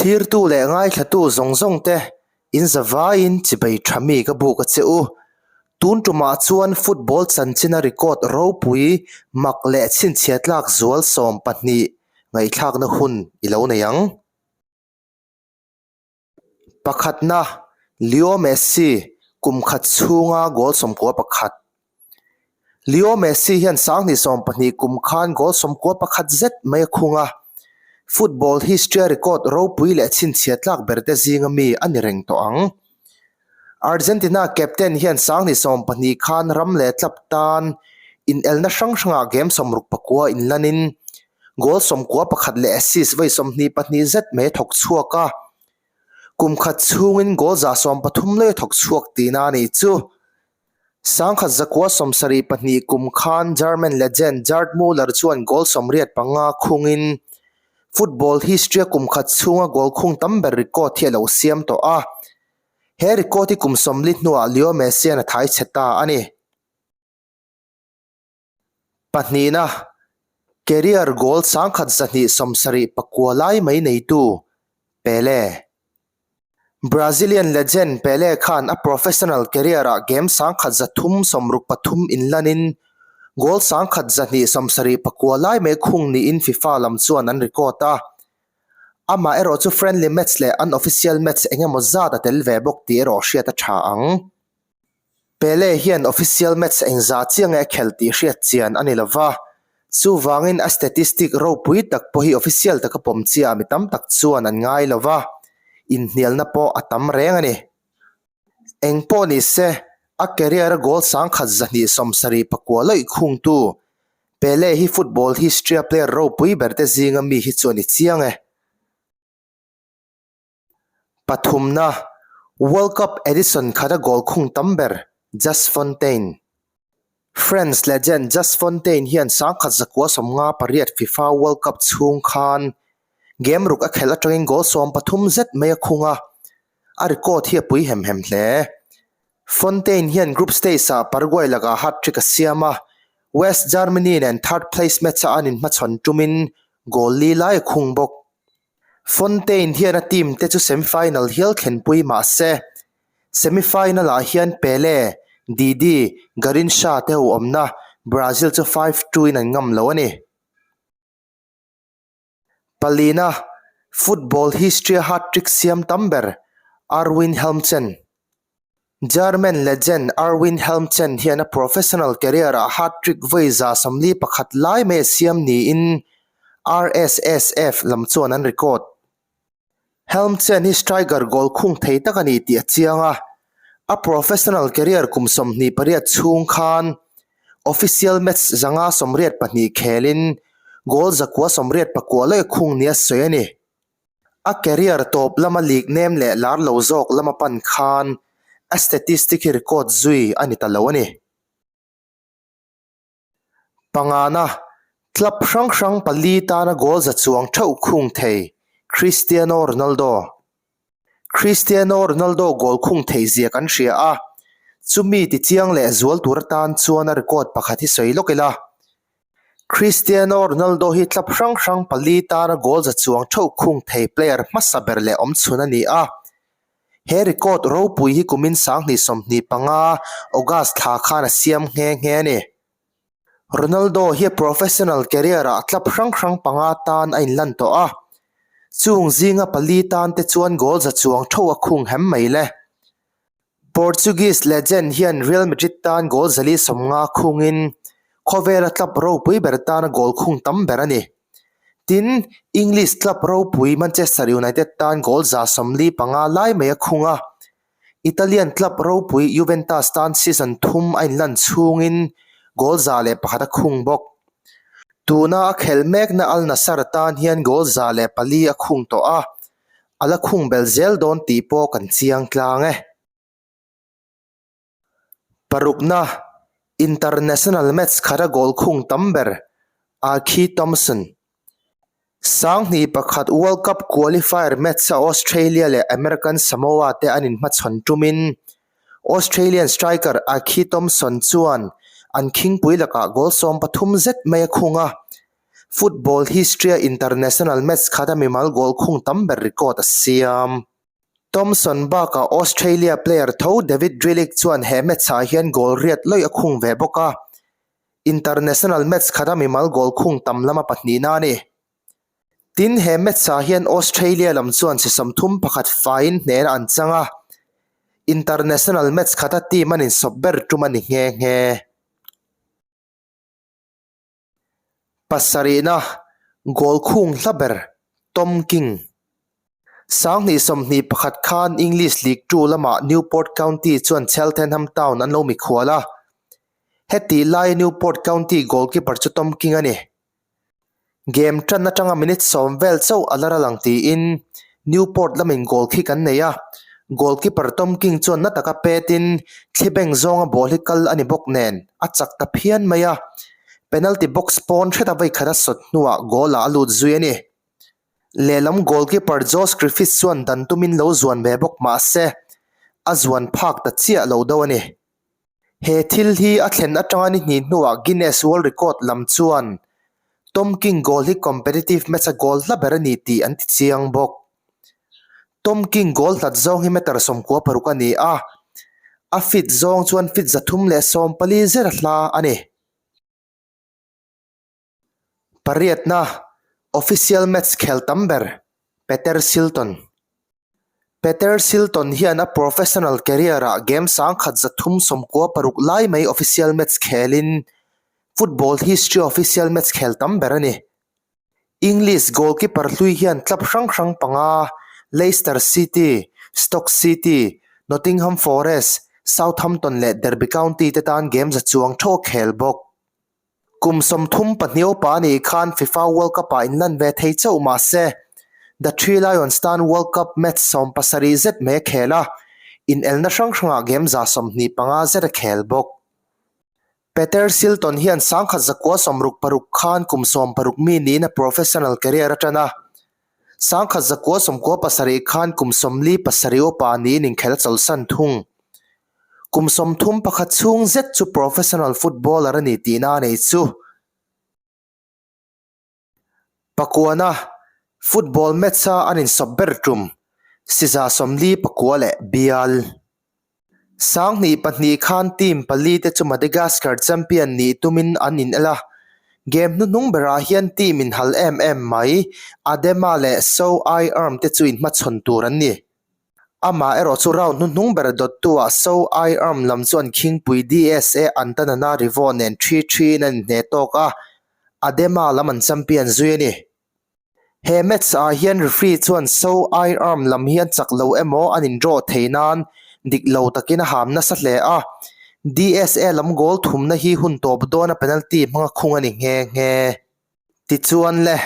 Thlirtu leh ngaithlatu zawng zawng te in zavaiin chibei tha mi ka buk a che u. Tun tumah chuan football chanchina record ropui mak leh chhinchhiah tlak zual 12 ngaihthlakna hun i lo nei ang. Pakhatna, Leo Messi kum khat chhunga goal 91. Leo Messi hian 2020 kum khan goal 91 zet mai a khung a, football history-a record ropui leh chhinchhiah tlak berte zinga mi a ni reng tawh ang. Argentina captain hian 2020 khan ram leh club tan inelna hrang hrangah game 69 inlanin goal 91 leh assist vawi 22 zet mai a thawk chhuak a, kum khat chhungin goal 130 lei a thawk chhuak tihna a nih chu. 1972 kum khan German legend Gerd Muller chuan goal 85 khungin football history-a kum khat chhunga goal khung tam ber record hi a lo siam tawh a. He record hi kum 40 hnuah Leo Messi-a'n a thai chhe ta a ni. Pahnihna, career goal 1279 lai mai neitu Pele. Brazilian legend Pele khan a professional career-ah game 1363 inlanin goal 1279 lai mai khung niin FIFA lam chuan an record a. Amah erawh chu friendly match leh unofficial match eng emaw zat a tel ve bawk tih erawh hriat a tha ang. Pele hian official match engzah chiang nge a khelh tih hriat chian a ni lo va, chuvangin a statistic ropui tak pawh hi official taka pawm chiah mi tam tak chuan an ngai lo va, inhnialna pawh a tam reng a ni. Eng pawh ni se, a career-a goal 1279 lawih khungtu Pele hi football history-a player ropui berte zinga mi hi chu a ni chiang e. Pathumna, World Cup edition khata goal khung tam ber Just Fontaine. France legend Just Fontaine hian 1958 FIFA World Cup chhung khan game ruk a khelh atangin goal 13 zet mai a khung a, a record hi a pui hem hem hle. Fontaine hian group stage-ah Paraguay lakah hat-trick a siam a, West Germany nen third place match-a an inhmachhawn tumin goal li lai a khung bawk. Fontaine hian a team te chu semi-final hial thlenpui mah se, semi-final-ah hian Pele, Didi, Garrincha te ho awmna Brazil chu 5-2 in an ngam lo a ni. Palina, football history-a hat-trick siam tam ber Erwin Helmchen. German legend Erwin Helmchen hian a professional career-ah hat-trick vawi 141 lai mai a siam niin RSSF lam chuan an record. Helmchen hi striker goal khung thei tak a ni tih a chiang a, a professional career kum 28 chhung khan official match 582 khelin goal 989 leh khung nia sawi a ni. A career tawp lama league nem leh lar lo zawk lama pan khan a statistic hi record zui a ni ta lo a ni. Pangana, club hrang hrang pali tana goal za chuang theuh khung thei Cristiano Ronaldo. Cristiano Ronaldo goal khung thei zia kan hria a, chumi tichiang leh zual tur atan chuan a record pakhat hi sawi lawk ila. Cristiano Ronaldo hi club hrang hrang pali tana goal za chuang theuh khung thei player hmasa ber leh awmchhun a ni a. He record ropui hi kumin 2025 August thla khan a siam nghe nghe a ni. Ronaldo hi a professional career-ah club hrang hrang panga tan a inlan tawh a, chung zinga pali tan te chuan goal za chuang tho a khung hem mai le. Portuguese legend hian Real Madrid tan goal 450 khungin khawvela club ropui ber tana goal khung tam ber a ni. Tin, English club ropui Manchester United tan goal 145 lai mai a khung a, Italian club ropui Juventus tan season thum a inlan chhungin goal 101 a khung bawk. Tuna a khelh mekna Al Nassr tan hian goal 104 a khung tawh a, a la khung bel zel dawn tih pawh kan chiang tlang e. Parukna, International match khata goal khung tam ber Archie Thompson. 2001 World Cup qualifier match-a Australia leh American Samoa te an inhmachhawn tumin Australian striker Archie Thompson chuan an khingpui lakah goal 13 zet mai a khung a. Football history-a international match khata mimal goal khung tam ber record a siam. Thompson bakah Australia player tho David Grealish chuan he match-ah hian goal riat lawih a khung ve bawk a, international match khata mimal goal khung tam lama pahnihna a ni. Tin, he match-ah hian Australia lam chuan si 31 faiin hnehna an chang a, international match khata team an insawp ber tum a ni nghe nghe. Pasarihna, goal khung hla ber, Tom King. 2021 khan English League Two lamah Newport County chuan Cheltenham Town an lo mikhual a. Hetih laia Newport County goalkeeper chu Tom King a ni. Game tan atanga minute 10 vel chauh a la ral ang tiin Newport lamin goal khi kan nei a, goalkeeper Tom King chuan na taka petin thli beng zawnga ball hi kal a ni bawk nen a chak ta phian mai a, penalty box pawn hreta vawi khat a sawt hnuah goal ah a lut zui a ni. Lehlam goalkeeper Josh Griffiths chuan dan tumin lo zuan ve bawk mahse a zuan phak ta chiah lo deuh a ni. He thil hi a thlen atanga ni hnih hnuah Guinness World Record lam chuan Tom King goal hi competitive match-a goal hla ber a ni tih an ti chiang bawk. Tom King goal hlat zawng hi meter 96 a ni a, a feet zawng chuan feet 314 zet a hla a ni. Pariatna, Official match khel tam ber, Peter Shilton. Peter Shilton hian a professional career-ah game 1396 lai mai official match khelin football history-a official match khel tam ber a ni. English goalkeeper hlui hian club hrang hrang panga, Leicester City, Stoke City, Nottingham Forest, Southampton leh Derby County te tan game za chuang theuh a khel bawk. Kum 32 upa a nih khan FIFA World Cup-ah inlan ve thei chauh mah se, The Three Lions tan World Cup match 17 zet mai a khel a, inelna hrang hrangah game 25 zet a khel bawk. Peter Shilton hian 1966 khan kum 16 mi niin a professional career a tan a, 1997 khan kum 47 upa niin inkhel a chawlhsan thung. Kum 31 chhung zet chu professional footballer a ni tihna a nei chu. Pakuana, football match-a an insawp ber tum, siza 49 leh bial. 2002 khan team pali te chu Madagascar champion nih tumin an inel a, game hnuhnung berah hian team inhal em em mai Adema leh So I Arm te chu inhmachhawn tur an ni. Amah erawh chu round hnuhnung ber dawttuah So I Arm lam chu an khingpui DSA Antananarivo nen thi thiin an inhne tawk a, Adema lam an champion zui a ni. He match ah hian referee chuan So I Arm lam hi an chak lo emaw an in draw thei nan dik lo takin a ham nasa hle a, DSA lam goal thumna hi hun tawp dawna penalty hmanga khung a ni nghe nghe. Tichuan le,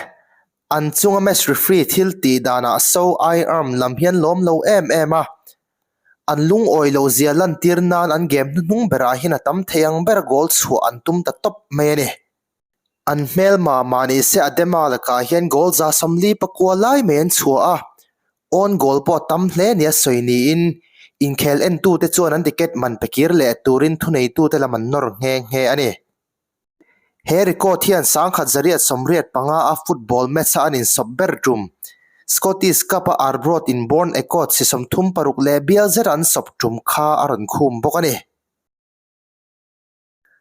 an chunga match referee thil tih danah So I Arm lam hian lawm lo em em a, an lungawi lo zia lantir nan an game hnuhnung berah hian a tam thei ang ber goal chhuah an tum ta tawp mai a ni. An hmelma mahni se Adema lakah hian goal 49 lai mai an chhuah a, own goal pawh a tam hle nia sawi niin inkhel entute chuan an ticket man pe kir leh turin thuneitute lam an nawr nghe nghe a ni. He record hian 1985 a football match-a an insawp ber tum, Scottish Cup-a Arbroath inborn Ecoat si 36 leh bial zet an sawp tum kha a rawn khum bawk a ni.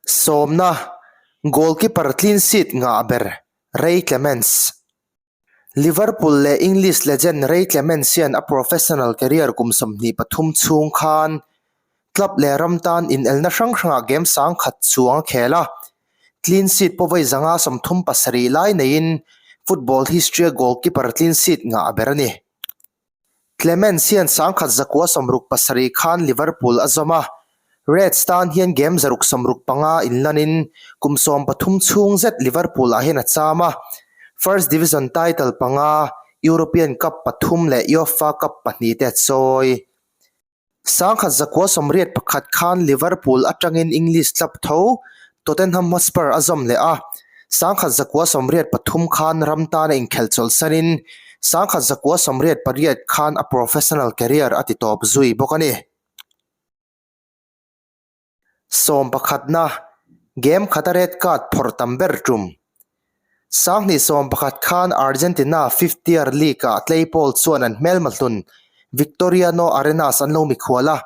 Sawmna, Goalkeeper clean sheet ngah ber, Ray Clemence. Liverpool leh English legend Ray Clemence hian a professional career kum 23 chhung khan club leh ram tan inelna hrang hrangah game 1000 chuang a khel a, clean sheet pawh vawi 537 lai neiin football history-a goalkeeper clean sheet ngah ber a ni. Clemence hian 1967 khan Liverpool a zawm a, Reds tan hian game 665 inlanin kum 13 chhung zet Liverpool-ah hian a cham a, First Division title panga, European Cup pathum leh UEFA Cup pahnih te a chawi. 1981 khan Liverpool atangin English club tho Tottenham Hotspur a zawm leh a, 1983 khan ram tana inkhelh chawlhsanin 1988 khan a professional career a ti tawp zui bawk a ni. Sawm pakhatna, game khata red card phawrh tam ber tum. 21 khan Argentina fifth tier league-ah Tleipawl chuan an hmelma hlun Victoriano Arenas an lo mikhual a.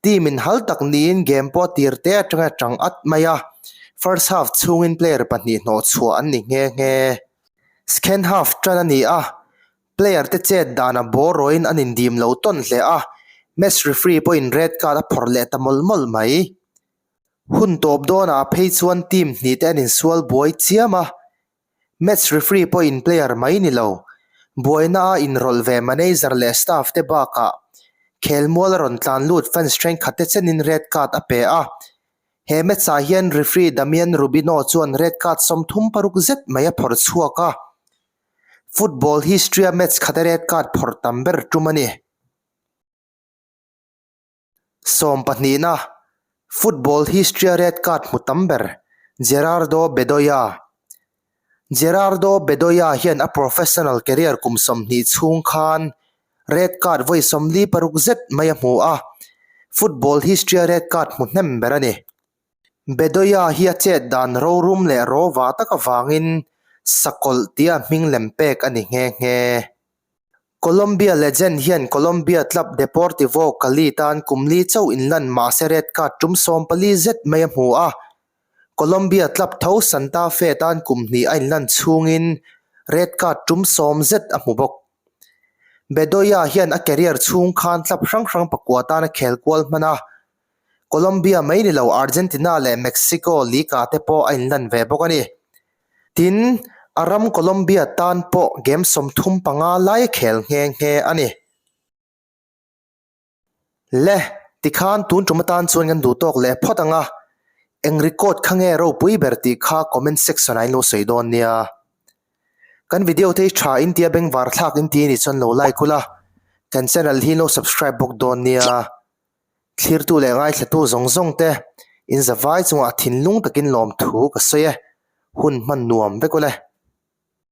Team in hal tak niin game pawh a tir te atanga tang at mai a, first half chhungin player pahnih hnawhchhuah an ni nghe nghe. Second half tan a ni a, player te chet dan a ball rawhin an indim lo tawn hle a, match referee pawhin red card a phawrh leh ta mawlh mawlh mai. Hun tawp dawnah phei chuan team hnih te an insual buai chiam a, match referee pawhin player mai ni lo, buaina a inrawlh ve manager leh staff te bakah khelmual a rawn tlan lut fans thenkhat te chenin red card a pe a. He match ah hian referee Damian Rubino chuan red card 36 zet mai a phawrh chhuak a, football history a match khata red card phawrh tam ber tum a ni. Sawmpahnihna, Football history-a red card hmu tam ber, Gerardo Bedoya. Gerardo Bedoya hian a professional career kum 20 chhung khan red card vawi 46 zet mai a hmu a, football history-a red card hmu hnem ber a ni. Bedoya hi a chet dan rorum leh rawva tak avangin sakawlh tia hming lem pek a ni nghe nghe. Colombia legend hian Colombia club Deportivo Cali tan kum li chauh inlan mahse red card tum 14 zet mai a hmu a. Colombia club tho Santa Fe tan kum hnih a inlan chhungin red card tum 10 zet a hmu bawk. Bedoya hian a career chhung khan club hrang hrang pakua tan a khel kual hman a. Colombia mai ni lo Argentina leh Mexico Liga te pawh a inlan ve bawk a ni. Tin, a ram Colombia tan pawh game 35 lai a khel nghe nghe a ni. Le, tikhan tun tum atan chuan kan duh tawk leh phawt ang a, eng record kha nge ropui ber tih kha comment section ah in lo sawi dawn nia. Kan video te hi tha in tia bengvar thlak in ti a nih chuan lo like ula, kan channel hi in lo subscribe bawk dawn nia. Thlirtu leh ngaithlatu zawng zawng te in zavai chungah thinlung takin lawmthu ka sawi e, hun hman nuam vek ule.